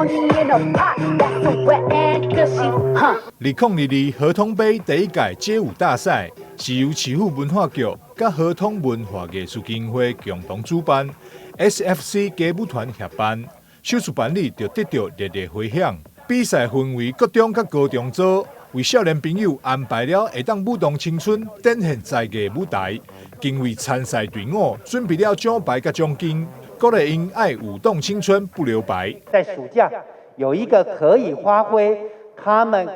Only in a pot. That's a wet and gushy, huh? 2022合通杯第一屆街舞大賽是由市府文化局佮合通文化藝術基金會共同主辦，SFC 街舞團協辦，首次辦理就得到熱烈迴響。比賽分為國中佮高中組，為少年朋友安排了會當舞動青春、展現才藝舞台，更為參賽隊伍準備了獎牌佮獎金，鼓勵𪜶愛舞動青春不留白。在暑假有一個可以發揮他們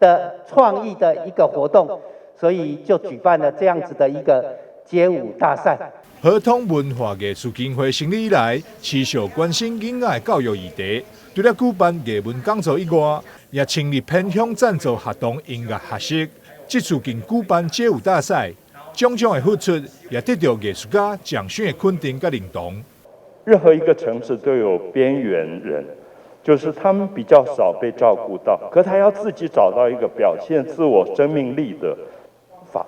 的創意的一個活動，所以就舉辦了這樣子的一個街舞大賽。合通文化藝術基金會成立以來，持續關心囡仔的教育議題，除了舉辦藝文講座以外，也成立偏鄉贊助學童音樂學習。這次更舉辦街舞大賽，種種的付出也得到藝術家獎賞的肯定佮認同。任何一個城市都有邊緣人，就是他們比較少被照顧到，可他要自己找到一個表現自我生命力的方法。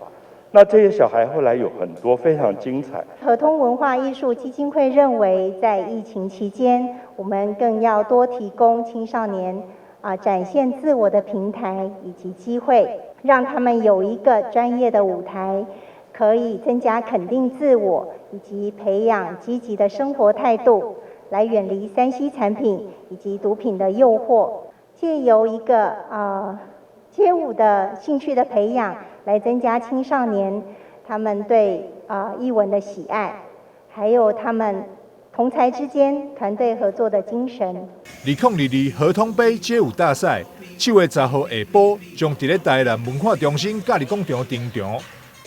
那這些小孩後來有很多非常精彩。合通文化藝術基金會認為，在疫情期間，我們更要多提供青少年展現自我的平台以及機會，讓他們有一個專業的舞台，可以增加肯定自我，以及培養積極的生活態度，來遠離3C 產品以及毒品的誘惑。借由一個街舞的興趣的培養，來增加青少年他們對藝文的喜愛，還有他們同儕之間團隊合作的精神。2022合通杯街舞大賽，7月10號下晡將佇咧台南文化中心假日廣場登場。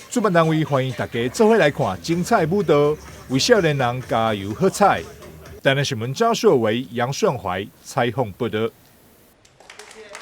主辦單位歡迎大家做伙來看精彩舞蹈，為少年人加油喝彩。台南新聞張碩維、楊順懷採訪報道。